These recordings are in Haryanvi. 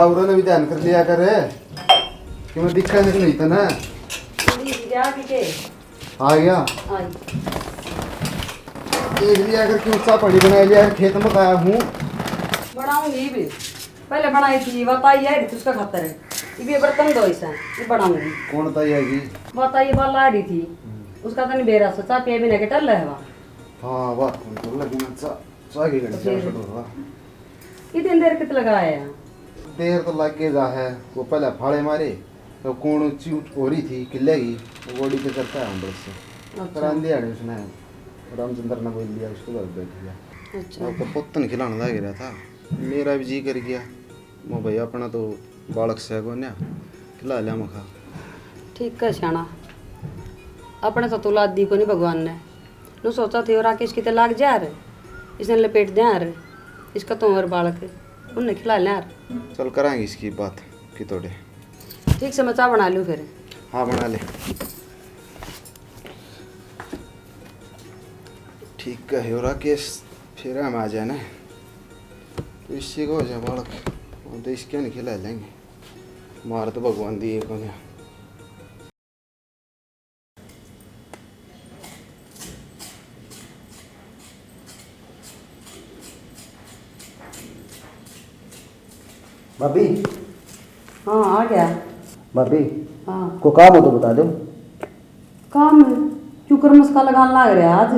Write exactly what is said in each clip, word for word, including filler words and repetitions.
औरों ने भी ध्यान कर लिया कर कि मैं दिखा नहीं था ना। थोड़ी सी जा भी के। आ गया। आई। देख लिया कर क्यों चा पानी बना लिया, खेत में आया हूँ। बनाऊंगी भी। पहले बनाई थी, वो ताई है, उसका खातर है। ये भी बर्तन धो इसे, ये बनाऊंगी। कौन ताई है जी? वो ताई बाला आ रही थी। हम्म। उसका तन बेरा से चा पिए बिना के टल है वहाँ। हाँ, बात कौन कर लगी ना चा, चा की घंटी तो फिर? आ रहा। इतनी देर कित लगाया है? देर तो लग के जा है, वो पहले फाड़े मारे, तो कौन चूट हो रही थी, किले की, वो गोड़ी पे करता है हम बस से। अच्छा। पर आंधी आड़ी उसने, रामचंद्र ने बोल दिया, उसको घर बैठ गया। अच्छा। और तो पुत्तन खिलाने लग रहा था, मेरा भी जी कर गया। मैं भाई, अपना तो बालक से को ना खिला लिया मखा। ठीक है स्याणा, अपने तो तुला दी को नहीं भगवान ने। नु सोचा थे, और राकेश किते लाग जा रे, इसने लपेट दे रे, इसका तो और बालक, उन्हें खिला ले रे। चल, करांगे इसकी बात कि तोड़े। ठीक से, मैं चाय बना लूँ फिर। हाँ, बना ले। ठीक है, हो राकेश, फिर हम आ जाए ना, तो इसी को हो जाए बालक, और तो इसके नहीं खिला लेंगे। मार तो भगवान दिए को नहीं। भाभी। हाँ, आ गया। भाभी। हाँ। को काम हो तो बता दो। काम? क्यों करमस का लगान लाग रहा आज?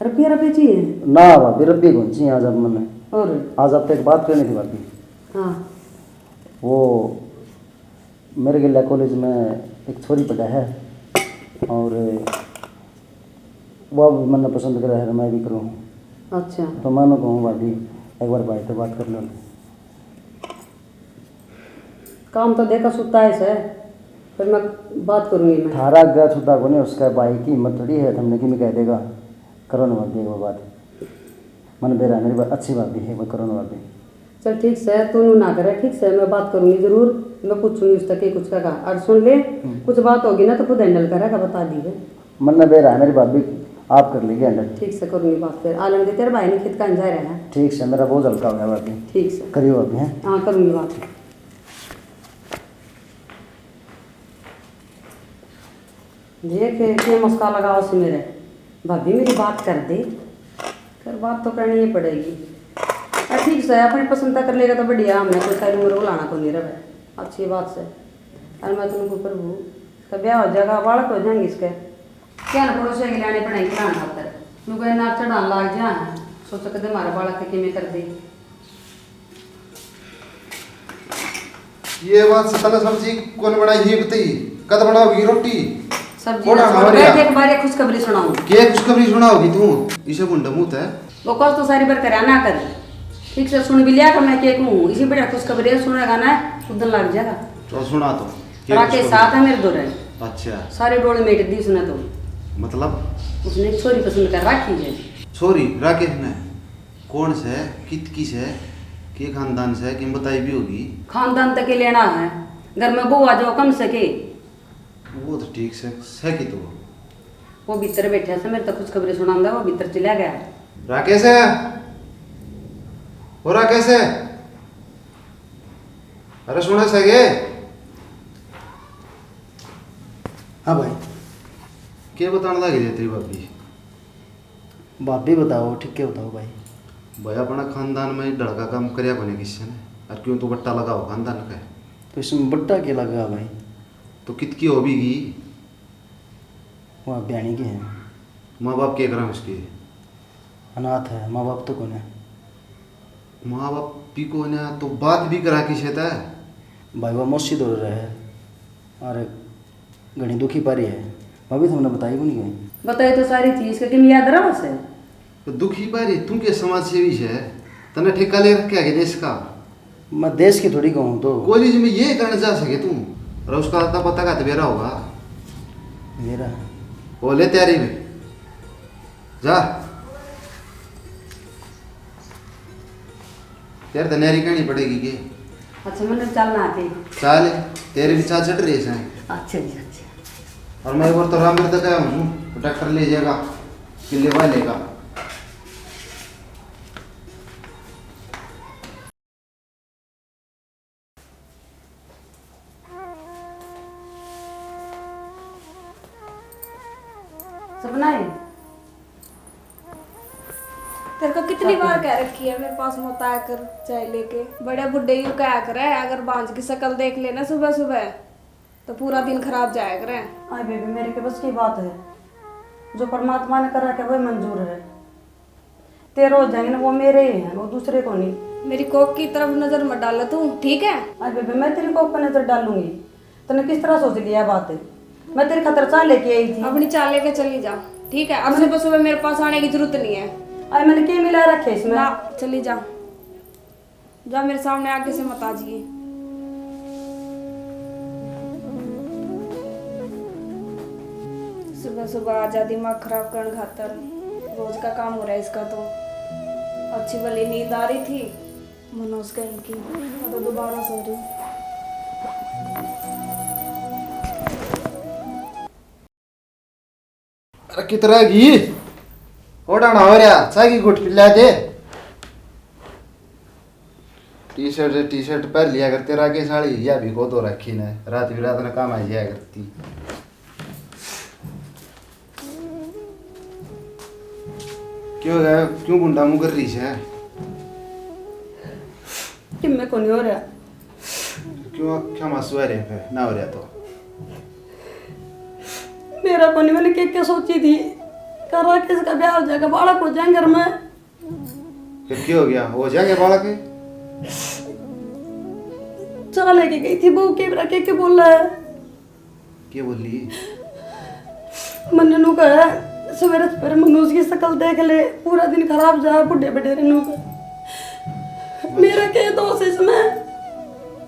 रुपया रुपये चाहिए? ना भाभी, रुपये कौन चाहिए आज आप मन्ने। और? आज आपसे एक बात करनी थी भाभी। हाँ। वो मेरे गेल्या कॉलेज में एक छोरी पढ़े है और वो भी मन्ने पसंद करे है, मैं भी करूँ। अच्छा। तो मैं कहूँ भाभी, एक बार भाई से बात कर लो। काम तो देखा सुता है सर, पर मैं बात करूँगी मैं। थारा आगे सुता को नहीं, उसका भाई की हिम्मत थोड़ी है, तुमने किमें कह देगा। करो ना भाभी एक बार बात। मन बेरा मेरी बात, अच्छी भाभी है, वो करो ना भाभी। चल ठीक से, तू नू ना करे, ठीक से, मैं बात करूंगी जरूर, मैं पूछूंगी उससे के कुछ कहा। और सुन ले, हम्म। कुछ बात होगी ना तो खुद हैंडल करेगा, बता दी है। मन ना बेरा है मेरी भाभी, आप कर लेगी हैंडल। ठीक से करूंगी बात फिर। आलन दे, तेरे भाई ने खेत कान जा रहा है। ठीक से, मेरा बोझ हल्का हो गया भाभी। ठीक से। करियो भाभी, हैं? हाँ, करूंगी बात। देख, के मस्का लगाओ से मेरे। भाभी, मेरी बात कर दे, कर बात तो करनी ही पड़ेगी। आ, ठीक से, अपनी पसंद तक कर लेगा तो बढ़िया, हमने कोई सारी उम्र बुलाना को नहीं रहे, अच्छी बात से। और मैं तुमको प्रभु, तो ब्याह हो जाएगा, बालक हो जाएंगे इसके। क्या ना पड़ोसिया के लाने पड़ेंगे लाने खातर, क्योंकि नाक चढ़ान लाग जा है, सोचा कदे हमारे बालक के किमें कर दे। ये बात से तने सब्जी कौन बनाई ही बताई? कद बनाओगी रोटी? सब्जी कौन ना छोड़, हमारे बैठ यहाँ? एक बार ये खुशखबरी सुनाऊं। के खुशखबरी सुनाओगी तू? इसे गुंडा मुंह है। वो कल तो सारी बार करा ना कर। ठीक से सुन भी लिया कि मैं के कहूँ। इसी बढ़िया खुशखबरी है, सुनेगा ना, उदन लग जाएगा। चल सुना तो। के राकेश खुशखबरी? साथ है मेरे दो रहे। अच्छा। सारे डोले मेट दी उसने तो। मतलब? उसने एक छोरी पसंद कर रखी है। छोरी? राकेश ने? कौन से, कित की से, के खानदान से, किम बताई भी होगी? खानदान तक के लेना है, घर में बहू आ जाओ कम से के। वो तो ठीक से, से की तो? वो भीतर बैठा से, मेरे तो खुशखबरी सुनांदा, वो भीतर चला गया। राकेश है? ओ राकेश है? अरे सुने से के? हाँ भाई। के बताने लग रही है तेरी भाभी? भाभी बताओ, ठीक के बताओ भाई। भाई, अपना खानदान में ढल का काम करया कोनी किसी ने, और क्यों तो बट्टा लगाओ खानदान का। तो इसमें बट्टा के लगा भाई? तो कितकी हो भी गई? वो ब्याणी की है। माँ बाप के करा उसके? अनाथ है, माँ बाप तो कोने। माँ बाप भी कोने, तो बात भी करा किसे तै? भाई, वो मौसी दौर रहे, अरे घणी दुखी पा रही है। भाभी, तुमने बताई कोनी कहीं? बताई तो सारी चीज के, किम याद रहा से? तो दुखी पा रही, तू के समाज सेवी से, तने ठेका ले रखे है देश का? मैं देश की थोड़ी कहूँ तो। कॉलेज में ये करने जा सके तू, और उसका आता पता का तो बेरा होगा। मेरा। वो ले तैयारी में जा। तेरे तो नहरी कहनी पड़ेगी के? अच्छा, मैंने चलना आके। चल, तेरे भी चाह चढ़ रही है। अच्छा जी, अच्छा। और मैं एक बार तो राम तक आया हूँ, डॉक्टर ले जाएगा, किले वाले लेगा। बनाए। तेरे को कितनी बार कह रखी है मेरे पास मत आया कर चाय लेके। बड़े बुड्ढे यूं कहा करे, अगर भांज की शक्ल देख लेना सुबह सुबह तो पूरा दिन खराब जाया करे। आए बेबे, मेरे के बस की बात है, जो परमात्मा ने कर रखा वही मंजूर है। तेरे हो जाएंगे ना, वो मेरे ही हैं, वो दूसरे को नहीं। मेरी कोख की तरफ नजर मत डाल तू, ठीक है? आए बेबे, मैं तेरी कोख पर नजर डालूंगी? तूने किस तरह सोच लिया बात? मैं तेरी खातर चाय लेके आई थी। अपनी चाय लेके चली जा, ठीक है? अब सुबह सुबह मेरे पास आने की जरूरत नहीं है। अरे, मैंने क्या मिला रखे इसमें? ना, चली जा, जा, मेरे सामने आगे से मत आ जाइए। सुबह सुबह आ जा, दिमाग खराब करने खातर। रोज का काम हो रहा है इसका तो। अच्छी भली नींद आ रही थी मनोज कहीं की, मैं तो दोबारा सो रही हूँ। अरे कित रह गई? ओढ़ाना हो रहा, चाय की घुट पिला दे। टी शर्ट, टी शर्ट पहन लिया कर, तेरा के साली या भी को दो रखी ने, रात भी रात ने काम आ जाया करती। क्यों है, क्यों गुंडा मुंह कर रही है? किम्मे को नहीं हो रहा। क्यों क्या मासू है रे, फिर ना हो रहा तो? मेरा कोनी, मैंने के के सोची थी, कर राकेश का ब्याह हो जाएगा, बालक हो जाएंगे घर में। फिर क्या हो गया, हो जाएंगे बालक? चाह लेके गई थी बहू के, मेरा के के बोला है। के बोली? मन्ने नू कहा, सवेरे सवेरे मनोज की शक्ल देख ले, पूरा दिन खराब जा, बुढ़े बडेरे नू कहा। मेरा के दोष इसमें?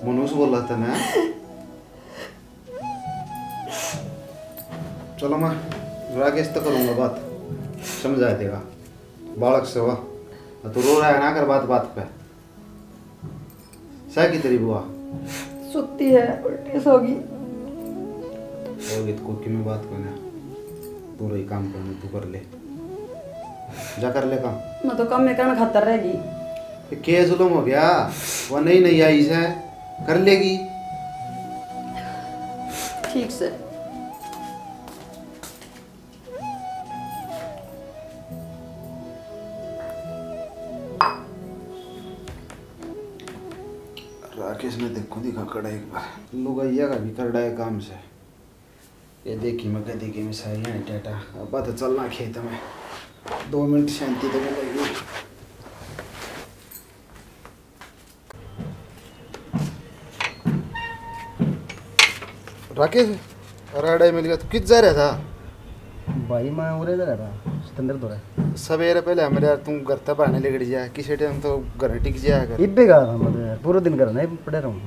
मनोज बोला था ना। चलो, मैं राकेश तो करूंगा बात, समझा देगा। बालक से हुआ, तू रो रहा है ना कर बात बात पे। सह की तेरी बुआ? सुत्ती है, उल्टी सो गई। और भी तो कोकी में बात कोई ना, तू रही काम करने, तू कर ले, जा कर ले काम। मैं तो काम में कहना खातर रह गई। ये के जुल्म हो गया, वो नई नई आई से, कर लेगी। ठीक से। राकेश ने देखो दिखा कड़ा एक बार। लुगाइया का भी करड़ा है काम से। ये देखी मैं कदी के मिसाइल है टाटा। अब तो चलना खेत में। दो मिनट शांति तो मिलेगी। राकेश, अरे अड़े मिल गया, तू कित जा रहा था? भाई, मैं उरे जा रहा था, सतेंद्र धोरे। सवेरे पहले हमारे यार, तू घर तक बहाने लेकर जा, किसी टाइम तो घर टिक जाया कर। इब्बे गया था मैं तो यार, पूरा दिन घर नहीं पड़े रहूँ।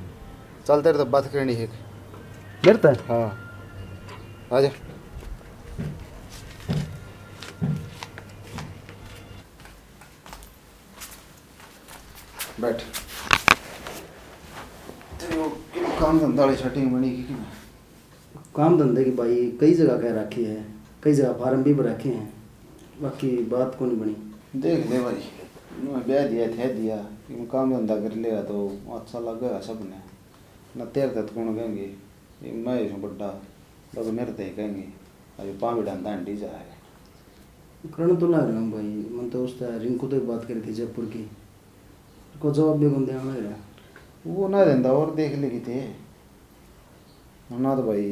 चल, तेरे तो बात करनी है एक। मेरे तो? हाँ, आ जा। बैठ। तेरे वो किन काम धंधा वाली सेटिंग बनी कि, कि नहीं? काम धंधे की भाई कई जगह कह रखी है, कई जगह फार्म भी भर रखे हैं, बाकी बात को नहीं बनी। देख ले भाई, मैं ब्याह दिया थे दिया, इन काम धंधा कर लेगा तो अच्छा लगेगा सबने। ना तेरे तक कौन कहेंगे, ये मैं ही हूँ बड्डा, लोग मेरे ते ही कहेंगे, अभी पाँव डांदा हंडी जा है। करण तो ना रहा हूँ भाई, मन तो उससे रिंकू तो बात करी थी जयपुर की, को जवाब भी कौन देना रहा। वो ना देंदा और देख लेगी थे। ना तो भाई,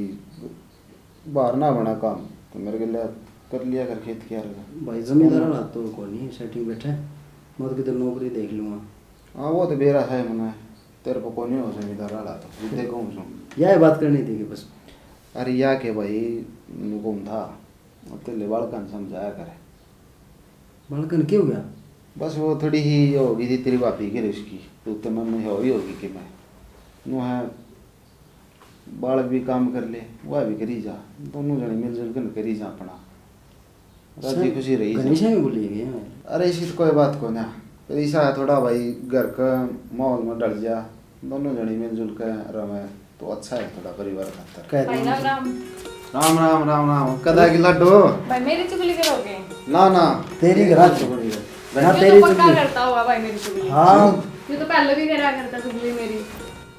बाहर ना बना काम, तो मेरे के लिए कर लिया कर खेत किया रहेगा। भाई, जमींदार वाला तो कोनी सेटिंग बैठा है, मैं तो किधर नौकरी देख लूँगा। हाँ, वो तो बेरा है मना, तेरे पे कोनी हो जमींदार वाला तो, जिद्दे कहूँ सुन। या ये बात करनी थी कि बस। अरे या के भाई, नुकुम था, तेरे बालकन समझाया करे। बालकन क्या हो गया? बस वो थोड़ी ही हो गई थी तेरी भाभी की, उसकी तो उत्ते मन में हो ही होगी कि मैं, नु है, बालक भी काम कर ले, वह भी करी जा, दोनों जने मिलजुल के न करी जा अपना, राजी सर, खुशी रही जा। घनी से भी बोली गई है। अरे, इसी तो कोई बात को ना, पर ऐसा है थोड़ा भाई, घर का माहौल में डल जा, दोनों जने मिलजुल के रहे तो अच्छा है थोड़ा परिवार खातर। कह दो। भाई राम राम। राम राम, राम राम। कदा की लाडो? भाई मेरी चुगली करोगे? ना ना। तेरी घर चुगली है। ना, तेरी पक्का चुगली। करता होगा भाई मेरी चुगली। हाँ। ये तो पहले भी करा करता चुगली मेरी।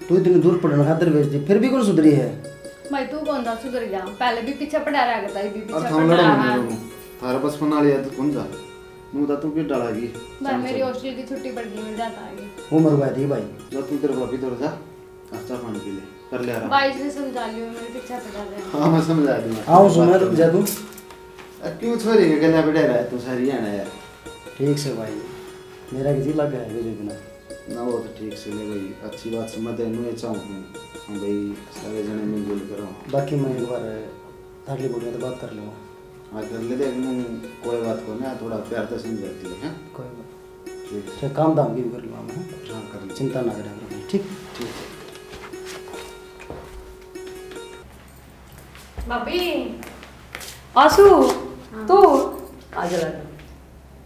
तू इतनी दूर पढ़ने खातर भेज दी, फिर भी कौन सुधरी है? भाई तू कौन था सुधर गया? पहले भी पीछे पड़ा रहा करता, ये भी पीछे और हम पड़ा लड़ो रहा। मत लोगों। थारा बचपन वाली याद कौन जा? मुँह तो तू भी डरा गई। भाई, मेरी हॉस्टल की छुट्टी पड़ गई, मैं जाता आगे। वो मरवा दी भाई। जा तू तेरे भाभी दौड़ जा, और चाय पानी पी ले, कर ले आराम। भाई से समझा लियो, मेरे पीछे पड़ा रहे। हाँ, मैं समझा दूंगा। हाँ, सुना तुम जा तू। अब क्यों छोरी के गला पे डरा है तू सारी, है ना यार? ठीक से भाई, मेरा किसी लग है मेरे बिना। ना, वो तो ठीक से ले भाई, अच्छी बात समझ है, मैं चाहूँ हूँ। हाँ भाई, सारे जने मिलजुल करो। बाकी मैं एक बार थारली बुढ़िया तो बात कर लूँगा। हाँ, कर ले, देख, मैं कोई बात को ना, थोड़ा प्यार तो समझाती है, हैं? कोई बात। ठीक। अच्छा, काम धाम भी कर लूँगा मैं। हाँ, कर ले। चिंता ना करें, ठीक? ठीक। भाभी। आशु, हाँ। तू? आ जा, आ जा।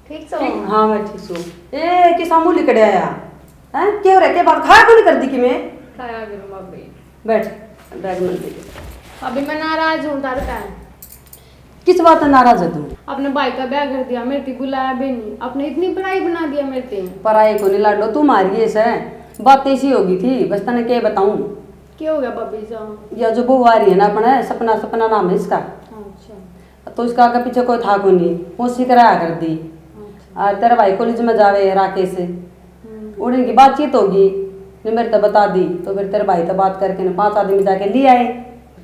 ठीक सो? ठीक, हाँ, मैं ठीक सू। ए, किसा मुंह लिकड़ आया? हैं? के हो रहा? के बात खाया कोनी कर दी कि मैं? खाया करूँ भाभी। बैठ, बैग में दे दे। भाभी, मैं नाराज हूँ तारे तै। किस बात है नाराज है तू? अपने भाई का ब्याह कर दिया, मेरे ते बुलाया भी नहीं। अपने इतनी पराई बना दिया मेरे ते। पराई कोनी लाडो, तू मारी है सै। बात ऐसी होगी थी, बस तने के बताऊं। क्या हो गया भाभी जान? या जो बहू आ रही है ना अपने, सपना, सपना नाम है इसका। अच्छा। तो इसका आगे पीछे कोई था कोनी, मौसी कराया कर दी। अच्छा। और तेरा भाई कॉलेज में जावे राकेश, हम्म। उड़न की बातचीत होगी, ने मेरे ते बता दी, तो फिर तेरे भाई ते बात करके ने पांच आदमी जाके ले आए।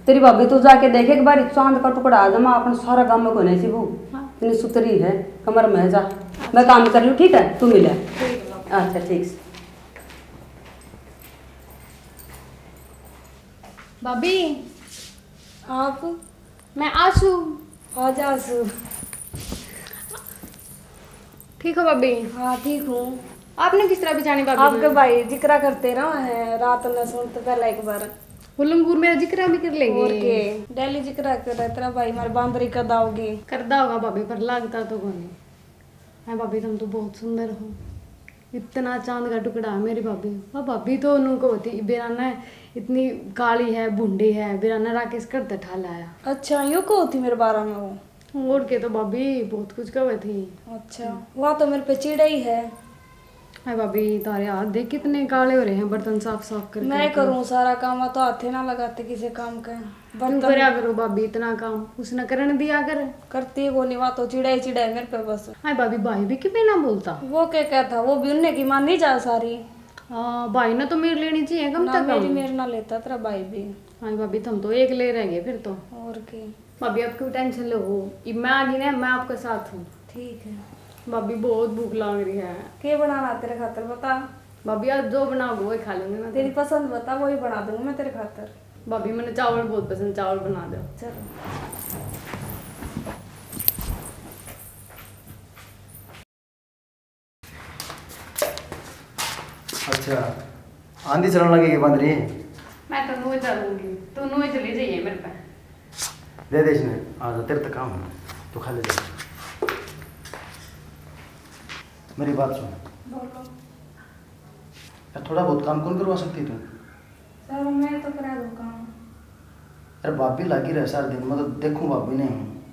तेरी भाभी तू जाके देख एक बार, चांद का टुकड़ा आ जमा, अपन सारा गांव में कोने सी वो। हाँ। इतनी सुथरी है, कमर में जा। मैं काम कर लूँ, ठीक है, तू मिले। ठीक है। अच्छा, ठीक से। भाभी। आप? मैं आशु। हाँ जा आशु। ठीक हो भाभी? हाँ, ठीक हूँ। आपने किस तरह पहचानी भाभी आपके ने? भाई जिक्रा करते रहा है रात में, सुन तो पहला एक बार। वो लंगूर मेरा जिक्रा भी कर लेंगे। और के, डेली जिक्रा कर रहा है तेरा भाई, हमारे बांदरी कद आओगे? करदा होगा भाभी, पर लागता तो कोनी। हाँ भाभी, तुम तो बहुत सुंदर हो। इतना चांद का टुकड़ा है मेरी भाभी। वाह भाभी, तो नू को होती बेरा ना, इतनी काली है, भूंडी है, बेरा ना राकेश कर तै ठा लाया। अच्छा, यो को होती मेरे बारे में वो? और के तो भाभी, बहुत कुछ कहे थी। अच्छा, वहाँ तो मेरे पे चिड़ा ही है। हाय भाभी, तारे हाथ देख कितने काले हो रहे हैं, बर्तन साफ साफ करके। मैं करूँ सारा काम, वहाँ तो हाथे ना लगाते किसी काम का। क्यों बर्तन करया करो भाभी इतना काम, उसने करण दिया कर। करती कोनी, वहाँ तो चिड़ाई चिड़ाई मेरे पे बस। हाय भाभी, भाई भी किमें ना बोलता। वो क्या कहता, वो भी उनने की मानी जा सारी। हाँ, भाई ने तो मेर लेनी चाहिए कम ना, से कम। मेरी मेर ना लेता तेरा भाई भी। हाय भाभी, तुम तो एक ले रह गए फिर तो। और के। भाभी, आप क्यों टेंशन लो हो, इब मैं आ गई ना, मैं आपके साथ हूँ। ठीक है। भाभी, बहुत भूख लाग रही है। के बनाना तेरे खातर बता। भाभी, आज जो बनाओगे वही खा लूंगी मैं। तेरी पसंद बता, वही बना दूंगी मैं तेरे खातर। भाभी, मैंने चावल बहुत पसंद, चावल बना दो। चलो। अच्छा, आंधी चलने लगेगी बांदरी। मैं तो नू ही चलूंगी, तू नू ही चली जाइए मेरे पे। दे दे इसने, आ जा, तेरे तक काम है, तू खा ले जा। मेरी बात सुन। बोलो। यार, थोड़ा बहुत काम कौन करवा सकती तू? सर, मैं तो करा दूँ काम। अरे, भाभी लागी रहे सारे दिन, मैं तो देखूं भाभी ने हूँ।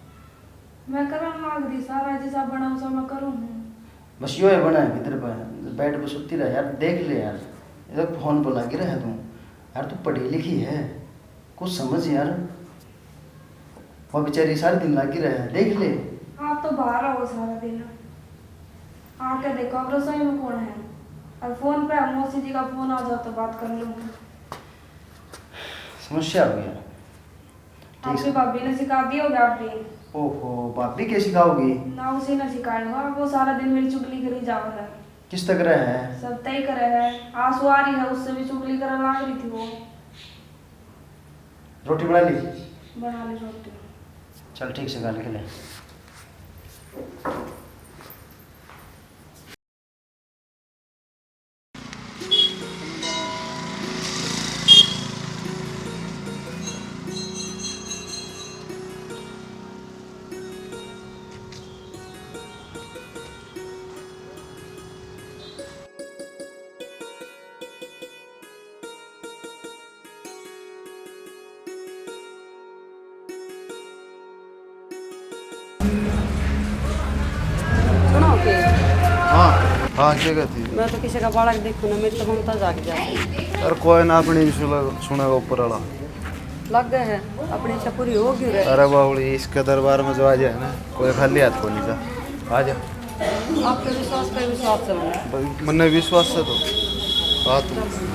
मैं करण लाग रही सारा, जिसा बना उसा मैं करूँ हूँ। बस यो है बना है भीतर पे, bed पे सुती रहे यार, देख ले यार, ये तो फोन पर लागी रहे तू। यार, तू पढ़ी लिखी है, कुछ समझ यार। वो बेचारी सारे दिन लागी रहे, देख ले। आप तो बाहर रहो सारा दिन, आके देखो अब रसोई में कौन है, और फोन पे मौसी जी का फोन आ जाओ तो बात कर लूंगी। समस्या हो गया। आपकी भाभी ने सिखा दी होगी आप भी। ओहो, भाभी के सिखाओगी? ना, उसी ने सिखाएगा, वो सारा दिन मेरी चुगली करी जाओ है। किस तक रहे है? सब तय करे है, आंसू आ रही है, उससे भी चुगली करने लाग रही थी वो। रोटी बना ली? बना ली रोटी। चल ठीक से, गाल के ले। सुनो के। हाँ, हाँ, क्या कहती? मैं तो किसी का बालक देखूँ ना, मेरी तो ममता जाग जाती। अरे कोई ना, अपनी भी सुना-, सुनेगा ऊपर वाला। लग गए हैं, अपनी इच्छा पूरी होगी रे। अरे बावली, इसके दरबार में जो आ जाए ना, कोई खाली हाथ को नहीं जा। आ जा। आपके विश्वास पे विश्वास चलना। भाई, मन्ने विश्वास है तो। आ तू।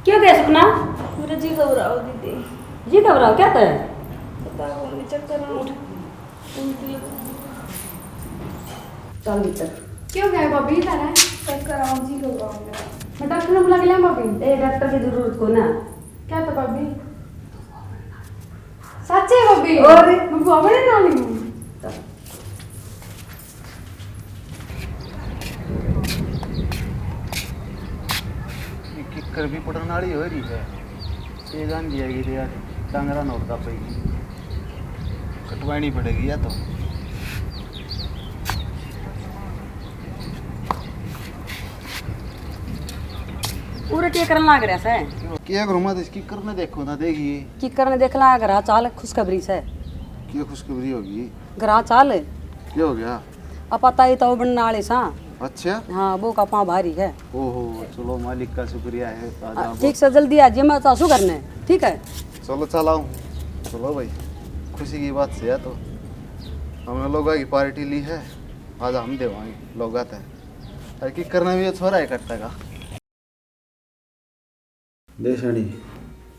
क्यों गया सपना? मेरा जी घबराओ दीदी। जी घबराओ क्या था? पता नहीं, चक्कर आ उठ। चल भीतर। क्यों गया भाभी, इधर है? चक्कर आओ जी घबराओ मेरा। मैं डॉक्टर ने बुला के लाऊं भाभी? ए, डॉक्टर की जरूरत को ना। क्या था भाभी? सच्चे भाभी? और? मैं बुआ बड़े नाली हूँ। ये किक्कर भी पड़न वाली हो रही है। ये जान दिया कि यार, डांगरा नोट का पैगी कटवानी पड़ेगी या तो। पूरे के करन लाग रहा है? क्या करूँ मैं तो, इसकी करने देखो ना, देखिए। की करने देख ला, घर चाल, खुशखबरी से। क्या खुशखबरी होगी? घर चाल। क्या हो गया? आप पता ही तो बनने वाले सा। अच्छा। हाँ, वो का पाँव भारी है। ओहो, चलो मालिक का शुक्रिया है, आज आ, आप ठीक से जल्दी आ जाइए, मैं तो आंसू करने, ठीक है? चलो चल आऊँ। चलो भाई, खुशी की बात से है तो। हमने लोगा की पार्टी ली है, आज हम देवांगे लोगा ते। अरे की करना भी ये छोरा है कट्टा का। देशानी,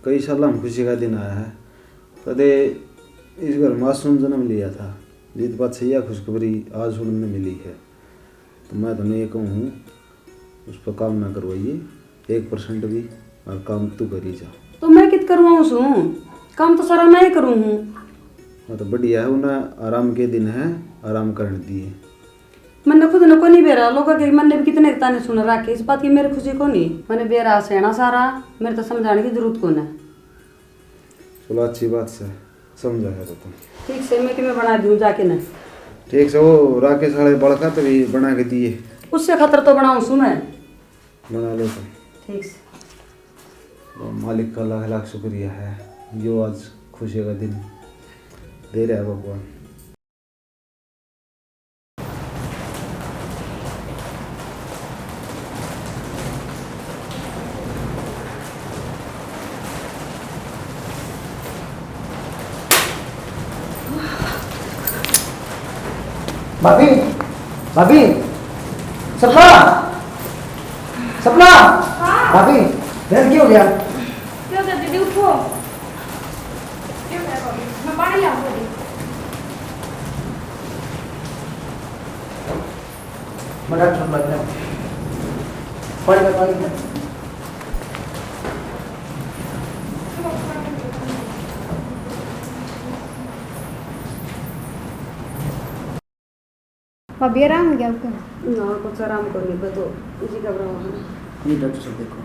कई साल हम खुशी का दिन आया है, कदे इस घर मासूम जन्म लिया था, जित बात सही खुशखबरी आज सुनने मिली है। तो मैं तुम्हें ये कहूँ, उस पर काम ना करवाइए एक परसेंट भी, और काम तू करी जा। तो मैं कित करवाऊँ सूं? काम तो सारा मैं ही करूँ हूँ। हाँ, तो बढ़िया है, उन्हें आराम के दिन है, आराम करने दिए। मन्ने खुद ने कोनी बेरा, लोगों के मन्ने भी कितने ताने सुन रखे, इस बात की मेरी खुशी कोनी। मन्ने बेरा सेना सारा, मेरे तो समझाने की जरूरत कोने। चलो, अच्छी बात से समझा है तो तुम। ठीक से, मैं किमें बना दूँ जाके ना। ठीक से, वो राकेश वाले बड़का तो भी बना के दिए। उससे खतर तो बनाऊँ सू मैं। बना लो तुम। ठीक से। वो मालिक का लाख लाख शुक्रिया है, जो आज खुशी का दिन दे रहा है भगवान। भाभी, भाभी, सपना, सपना, हाँ। भाभी, बहन, क्या हो गया? क्या हो गया दीदी, उठो। क्या हो गया भाभी? मैं पानी ले आऊँ अभी। डॉक्टर साहब, पानी का, पानी का। भाभी, आराम हो गया आपको? ना, कुछ आराम को नहीं, तो जी घबरावा है। ये डॉक्टर साहब देखो।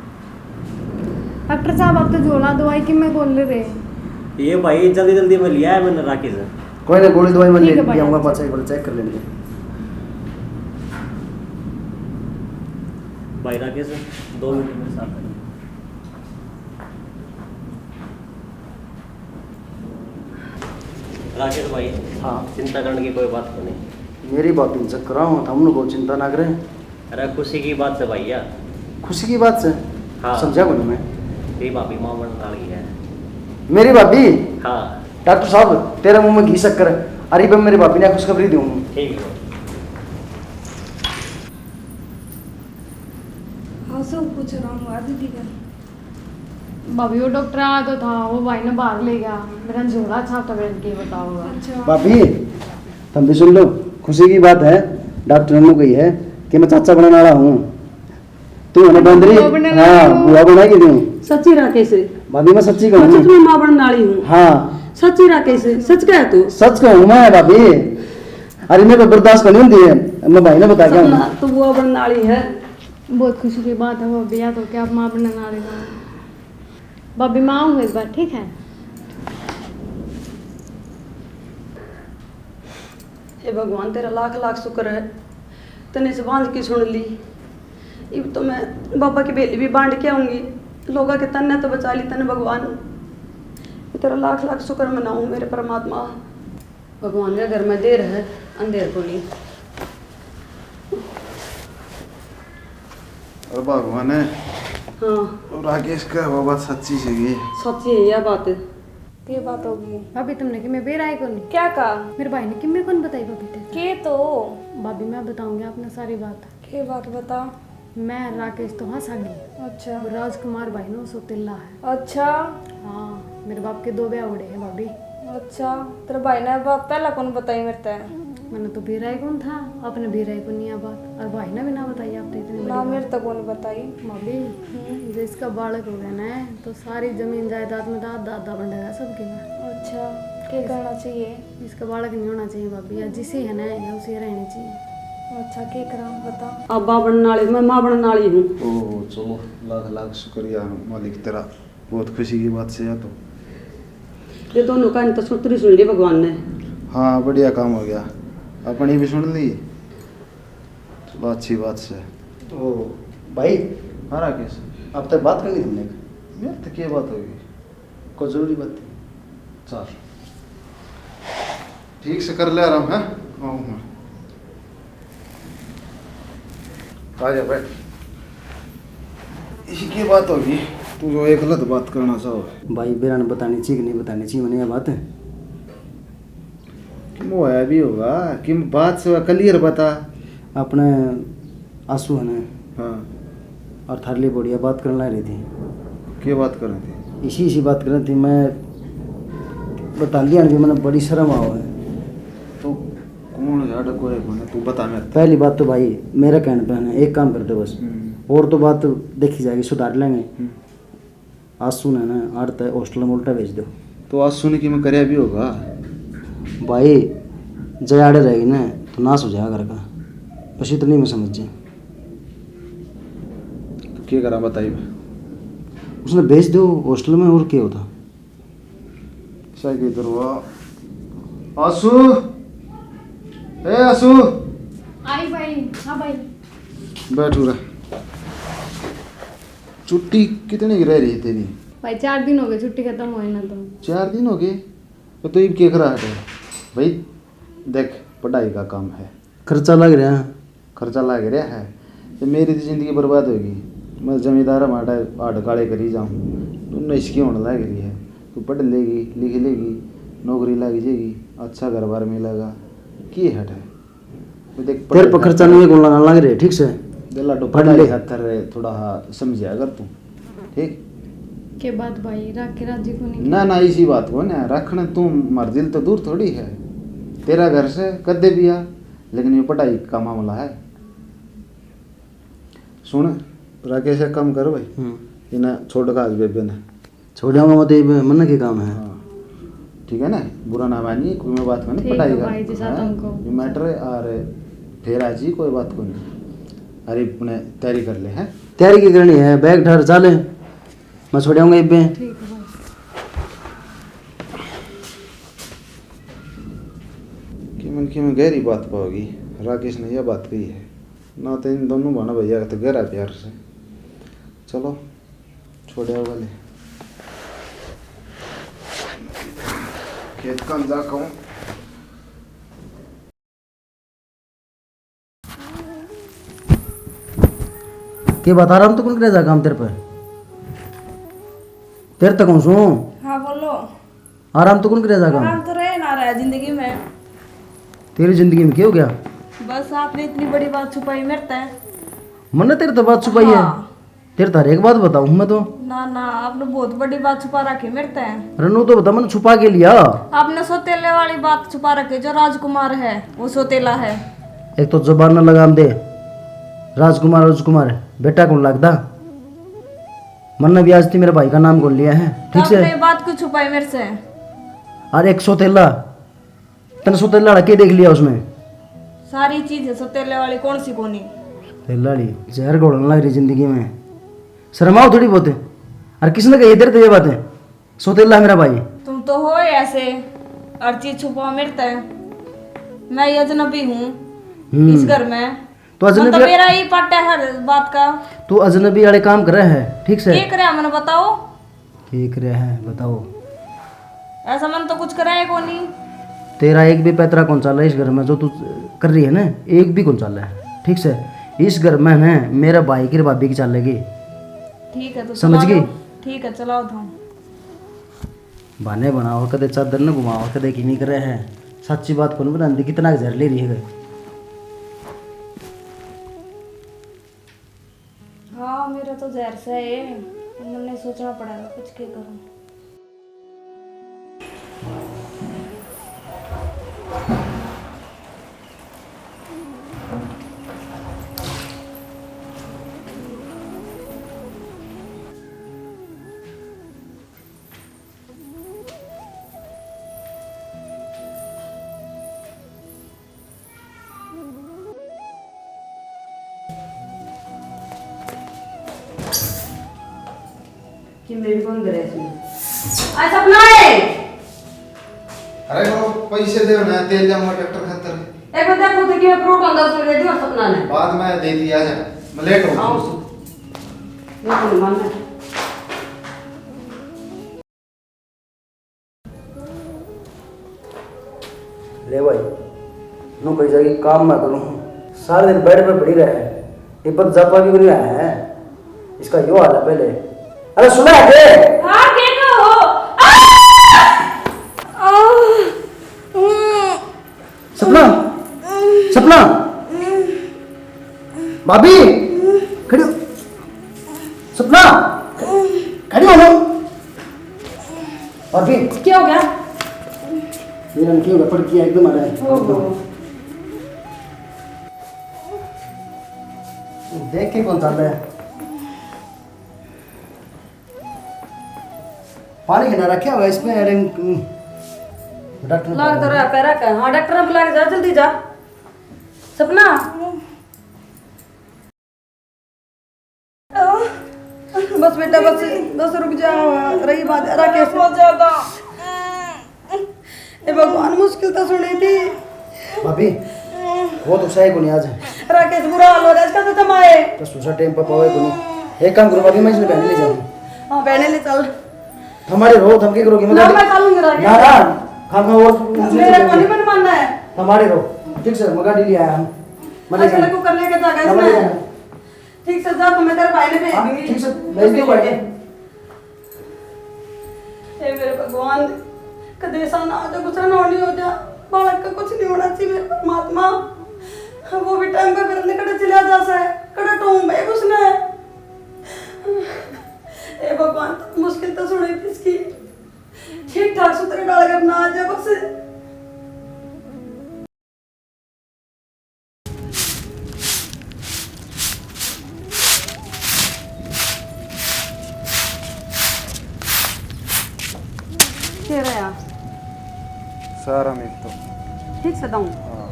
डॉक्टर साहब, आप तो झोला दवाई की मैं बोल रहे। ये भाई, जल्दी जल्दी में लिया है मैंने राकेश। कोई ना, गोली दवाई मैं ठीक ले है भाई, आऊंगा, अच्छा। पाछा एक बार चेक कर लेंगे। भाई राकेश, दो मिनट मेरे साथ आइए। राकेश भाई, हाँ। चिंता करने की कोई बात को नहीं। मेरी भाभी ने चक्कर आओ, हम लोग चिंता ना करें। अरे, खुशी की बात है भाई यार। खुशी की बात है? हाँ। समझा को नहीं मैं। तेरी भाभी माँ बनने वाली है। मेरी भाभी? हाँ। डॉक्टर साहब, तेरे मुंह में घी शक्कर, अरे, मैं मेरी भाभी ने खुशखबरी दूँ। ठीक है। हाँ, सब कुछ आराम हुआ दीदी का। भाभी, वो डॉक्टर आया तो था, वो भाई ने बाहर ले गया। मेरा झोला छाप था, मेरे के बताओगा। अच्छा। भाभी, तुम भी सुन लो, खुशी की बात है, डॉक्टर ने कही है कि मैं चाचा बनने वाला हूँ। तू है ना बंदरी? बुआ बनने वाला हाँ, हूँ। बुआ बना के दूँ। सच्ची राकेश? भाभी, मैं सच्ची मैं कहूँ। सच में माँ बनने वाली हूँ। हाँ। सच्ची राकेश, सच कह तू? सच कहूँ मैं, भाभी। अरे, मैं तो बर्दाश्त नहीं होती है, मैं भाई ने बता के आऊँ। सपना, तू बुआ बनने वाली है। बहुत खुशी की बात है भाभी, या तो क्या, आप माँ बनने वाले हो। भाभी, मैं आऊँ एक बार, ठीक है? हे भगवान, तेरा लाख लाख शुक्र है, तने इस बांझ की सुन ली। इब तो मैं बाबा की भेली भी बांट के आऊंगी, लोगों के तन्ने तो बचा ली तने भगवान। तेरा लाख लाख शुक्र मनाऊं मेरे परमात्मा। भगवान के घर में देर है, अंधेर को नहीं। और भगवान है। हाँ। और राकेश का वो बात सच्ची सी गई। सच्ची है यह बात। के बात होगी? भाभी, तुमने कि मैं बेरा है कोनी। क्या कहा? मेरे भाई ने कि मैं कौन बताई भाभी तेरे? के तो? भाभी, मैं बताऊंगी आपने सारी बात। के बात बता? मैं राकेश तो हाँ सागी। अच्छा। वो राजकुमार भाई ना, सौतेला है। अच्छा। हाँ, मेरे बाप के दो ब्याह उड़े हैं भाभी। अच्छा, तेरे भाई ने बात पहला कौन बताई मेरे ते? मैंने तो बेरा ही कौन था, आपने बेरा ही कौन नहीं आ बात, और भाई ने भी ना बताई आप तो इतने ना, बड़ी मेरे बात। तो कौन बताई। भाभी, हम्म। जो इसका बालक हो गया ना, तो सारी जमीन जायदाद में तो आधा आधा बंटेगा सबके में। अच्छा, क्या करना चाहिए? इसका बालक नहीं होना चाहिए भाभी, या जिसे है ना, या उसे रहनी चाहिए। अच्छा, क्या करा, बता। अब बाप बनने वाली, मैं माँ बनने वाली हूँ। ओह, चलो, लाख लाख शुक्रिया मालिक तेरा, बहुत खुशी की बात से या तो। ये दोनों कहानी तो सुतरी सुन ली भगवान ने। हाँ, बढ़िया काम हो गया, अपनी भी सुन ली। चलो, अच्छी बात से। ओ भाई। हाँ राकेश। अब तक बात करनी थी मेरे। मेरे तो क्या बात होगी? कोई जरूरी बात थी? चल, ठीक से कर ले आराम, है? आऊँ मैं। आ जा, बैठ। इसी की बात होगी, तू जो एक गलत बात करना चाहो। भाई, बेरा ने बतानी चाहिए कि नहीं बतानी चाहिए मैंने यह बात? किम होया भी होगा, किम बात से क्लियर बता। अपने आंसू है ना? हाँ। और थारे लिए बढ़िया बात करने लग रही थी। क्या बात करनी थी? इसी, इसी बात करनी थी। मैं बता लिया कि मैंने बड़ी शर्म आओ है। तो कौन है डको है, कौन है? तू बता मेरे। पहली बात तो भाई, मेरा कहने पे है ना, एक काम कर दे बस। हम्म। और तो बात देखी जाएगी, सुधार लेंगे। हम्म। आंसू ने ना आड़ तै हॉस्टल में उल्टा भेज दो। तो आंसू ने किमें करया भी होगा? भाई, जै आड़े रहेगी ना, तो नाश हो जाएगा घर का। बस इतनी में समझ जा। तो क्या करा बताई मैं? उसने भेज दो हॉस्टल में, और क्या होता? सही की तरह। आंसू, ए आंसू। आई भाई। हाँ भाई। बैठ उरे। छुट्टी कितनी की रह रही तेरी? भाई, चार दिन हो गए छुट्टी खत्म हुए ना तो। चार दिन हो गए? तो तू इब के करा है भाई? देख, पढ़ाई का काम है। खर्चा लग रहा है। खर्चा लग रहा है, तो मेरी तो जिंदगी बर्बाद होगी। मैं जमींदार हमारा हाड़ काले करी जाऊँ, तू नशकी होने लग रही है। तू पढ़ लेगी, लिख लेगी, नौकरी लग जाएगी, अच्छा घर बार मिलेगा, की हट है? वो देख, तेरे पढ़ पर ले। खर्चा नहीं, कौन लगाने लग रहे, ठीक से? दे लाडो, पढ़ पढ़ाई ले। खातर थोड़ा हा समझा कर तू, ठीक? के बात भाई, राख के राजी को नहीं? ना, ना, इसी बात को ना, रखने तू मर दिल तो दूर थोड़ी है। तेरा घर से कदे भी आ, लेकिन ये पढ़ाई का मामला है। सुन राकेश, एक काम कर भाई, हम्म। इन्हें छोड़ का आज बेबे ने। छोड़ आऊंगा मैं तो, ये मन्ना के काम है। हाँ। ठीक है ना, बुरा ना मानिए, कोई मैं बात करनी ठीक है पढ़ाई का। भाई जी, साथ हाँ, हमको। ये मैटर है, और फिर आज ही कोई बात को नहीं। अरे अपने तैयारी कर ले, हैं? तैयारी की करनी है, बैग ठहर चाले, मैं छोड़ आऊंगा इब्बे। ठीक है भाई। किमन किमन गहरी बात पाओगी, राकेश ने यह बात कही है ना, तो इन दोनों बहना भैया का तो गहरा प्यार से। चलो छोड़िया वाले खेत का जा कहूँ। के बता रहा हूँ तो कौन करे जा काम तेरे पे? तेरे तक हूँ सू। हाँ बोलो। आराम तो कौन करे जा काम? आराम तो रहे ना रहा जिंदगी में। तेरी जिंदगी में क्या हो गया? बस आपने इतनी बड़ी बात छुपाई मेरे तै। मन्ने तेरे तो बात छुपाई है? हाँ। तेरे तो हर एक बात बताऊँ मैं तो। ना ना, आपने बहुत बड़ी बात छुपा रखी मेरे तै। रनु तो बता, मैंने छुपा के लिया। आपने सौतेले वाली बात छुपा रखी, जो राजकुमार है वो सौतेला है। एक तो जबान न लगाम दे, राजकुमार राजकुमार बेटा कौन लगता? मन्ने भी आज ती मेरे भाई का नाम कौन लिया है, ठीक से? आपने बात क्यों छुपाई मेरे से? अरे एक सौतेला, तने सौतेला के देख लिया उसमें? सारी चीज है सौतेले वाली, कौन सी कोनी? सौतेला वाली जहर घोलने लग रही जिंदगी में। शर्माओ थोड़ी बहुत। और किसने कही तेरे ते ये बातें? सौतेला मेरा भाई। तुम तो हो ऐसे, हर चीज छुपाओ मेरे तै। मैं ये अजनबी हूँ हम्म। इस घर में। तो तुम तो अजनबी मेरा ही पट है हर बात का। तू अजनबी वाले काम करे है, ठीक से? के करे मैंने बताओ? के करे है बताओ? ऐसा मन तो कुछ करे है कोनी। तेरा एक भी पैतरा कौन चाले इस घर में, जो तू कर रही है ना, एक भी कौन चाले है, ठीक से? इस घर में ना मेरे भाई की, भाभी की चालेगी। ठीक है, तो समझ चला गई? दो। ठीक है, चलाओ तुम। बहाने बनाओ, कदे चादर न घुमाओ, कदे किमी करे है। सच्ची बात कौन बनाती, कितना जहर ले रही है। हाँ, मेरा तो जहर सा है, मन्ने सोचना पड़ेगा कुछ के करूँ। कि मैं भी कौन करे इसमें। आ सपना है। अरे वो पैसे दे ना, तेल जाऊंगा ट्रैक्टर खातर। एक बार देखो तो कि मैं फ्रूट आंदा सो दे दियो सपना ने। बाद में दे दिया जा, मैं लेट हूँ। आओ। ये तो मान ले। ले भाई, नू कही जाएगी काम मैं करूँ, सारे दिन बेड पे पड़ी रहे, ये बद जापा भी नहीं आया है, इसका यो हाल है पहले। अरे सुना है के? हाँ, के कहो? आ! आ! सपना, सपना, भाभी, खड़ी हो। सपना, खड़ी हो ना। भाभी। क्या हो गया? मेरा क्यों गड़बड़ किया एकदम आ रहा है। ओहो। देख के कौन चल रहा है? पानी के ना रखा हुआ इसमें, अरे, हम्म, डॉक्टर ने लाग तो बुलाया। रहा पैरा का। हाँ, डॉक्टर ने बुला के जा, जल्दी जा। सपना। बस बेटा, बस, बस रुक जा। रही बात राकेश। बहुत ज्यादा। ए भगवान, मुश्किल तो सुनी थी। भाभी, वो तो सही कोनी आज। राकेश, बुरा हाल हो रहा है इसका तो थमाए। तो दूसरा टाइम पर पावे कोनी। एक काम करो भाभी, मैं इसने बहने ले जाऊँ। हाँ, बहने ले चल। थमारे रो, थम के करोगे? ना, मैं चलूंगी राकेश। ना, ना, खाना और मेरा कोनी मन मानना है। थमारे रो, ठीक से, मैं गाड़ी ले आया हूँ। मैं ले अच्छा, जाऊँ। लगो कर लेके जागा मैं ले इसमें। जाऊँ। ठीक से जा, तो मैं तेरे भाई ने भेज हाँ, दूंगी। ठीक से, भेज दो भाई। हे मेरे भगवान, कदे ऐसा ना हो जा, कुछ ना होनी हो जा, बालक का कुछ नहीं होना चाहिए मेरे परमात्मा। वो भी टाइम पे फिर कड़े चला जा से, कड़े टोम भाई उसने। हे भगवान, मुश्किल तो सुनी थी इसकी, ठीक ठाक सुथरे डाल कर ना आ जाए बस। सारा मिल तो। ठीक से दऊं? हाँ।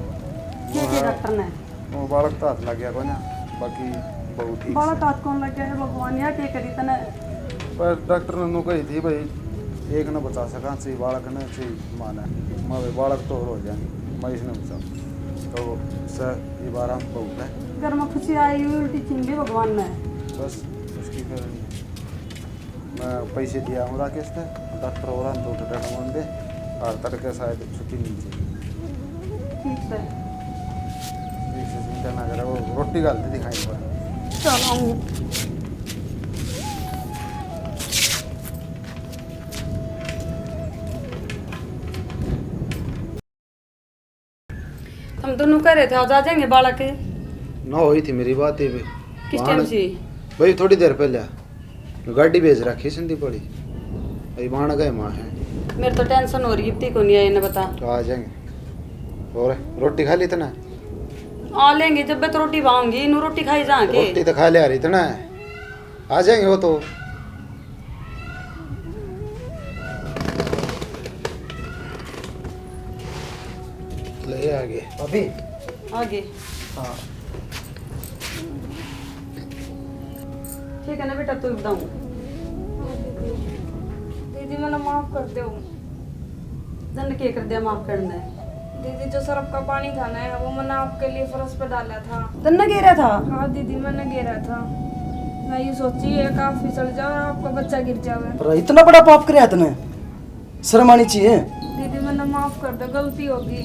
के वो के है, डॉक्टर ने? वो बालक तो हाथ लग गया कोई ना, बाकी बहुत ठीक बालक से। हाथ कौन लग गया है भगवान, या के करी तने? पर डॉक्टर ने नू कही थी भाई, एक ने बचा सका, चाहे बालक ने, चाहे माँ ने। मैं भाई बालक तो और हो जाएंगे, मैं इसने बचा। तो सर, ये बार हम बहुत है। घर में खुशी आई हुई उल्टी छीन ली भगवान ने। बस, उसकी फिर मैं पैसे दिया हूँ राकेश ने, डॉक्टर और हम तो डर दे, और तड़के शायद छुट्टी मिल जाएगी। ठीक है। ठीक से चिंता ना करे, वो रोटी घाल दे दिखाई पर। चल आऊंगी। हम दोनों कह रहे थे आज आ जाएंगे बालक। ना हुई थी मेरी बात ये भी। किस वहाँ टाइम ना से? भाई थोड़ी देर पहले गाड़ी भेज रखी संदीप वाली। भाई वहाँ गए माँ है। मेरे तो टेंशन हो रही, इतनी को नहीं आई ना बता। तो आ जाएंगे। और रोटी खा ली तने? आ लेंगे, जब तो रोटी भाऊंगी, नू रोटी खाई जाके। रोटी तो खा लिया रही तने। आ जाएंगे वो तो। ले आगे। अभी? आगे। हाँ। ठीक है ना बेटा, तू बताऊं। दीदी, मैंने माफ कर दो। तन्ने के कर दिया माफ करने? दीदी, जो सरफ का पानी था ना, वो मैंने आपके लिए फर्श पे डाला था। तन्ने गेरा था? हाँ दीदी, मैंने गेरा था। मैं ये सोची, एक आप फिसल जाओ और आपका बच्चा गिर जावे। पर इतना बड़ा पाप करया तने, शर्म आनी चाहिए। दीदी, मैंने माफ कर दो, गलती होगी।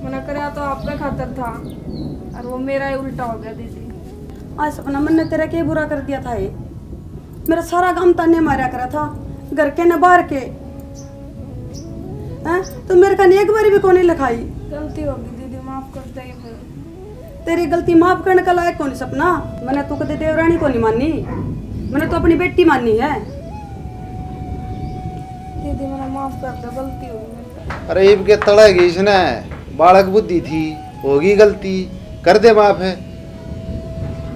मैंने करया तो आपके खातर था, और वो मेरा ही उल्टा हो गया दीदी। आज सपना, मैंने तेरा के बुरा कर दिया था? ये मेरा सारा काम ताने मारा करा था, घर के न बाहर के। हैं? तो मेरे कने एक बारी भी कोनी लिखाई। गलती होगी दीदी, माफ कर दे फिर। तेरी गलती माफ करने का लायक कोनी सपना। मैंने तू कदे देवरानी कोनी मानी, मैंने तो अपनी बेटी मानी है। दीदी, मैंने माफ कर दे, गलती होगी मेरे से। अरे इब के तड़ेगी इसने, बालक बुद्धि थी, होगी गलती, कर दे माफ है।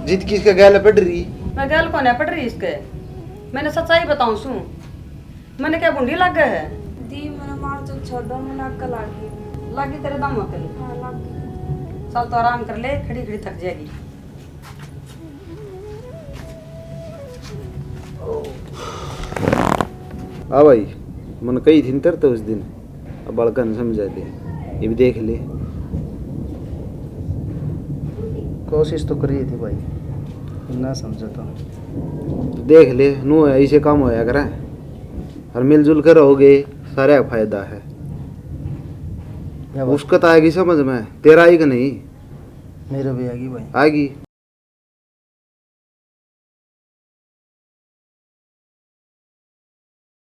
जित किसके गैल पड़ रही। मैं गैल कोने पड़ रही इसके, मैंने सच्चाई बताऊं सू। मैंने क्या भुंडी लागे है? दी, मैंने मार तो छोड़ो, मैंने अक्ल आ गई। लागी तेरे दम अकल? हाँ, लाग गई। चल तो आराम कर ले, खड़ी खड़ी थक जाएगी। आ भाई, मन कही थी न तेरे तो उस दिन, अब बड़का ने समझा दे, ये भी देख ले। कोशिश तो करी थी भाई, ना समझा तो। तो देख ले, नू है, इसे काम होया करे, और मिलजुल कर रहोगे, सारा फायदा है। या बात। उसका तो आएगी समझ में, तेरा आई कि नहीं? मेरे भी आएगी भाई। आएगी।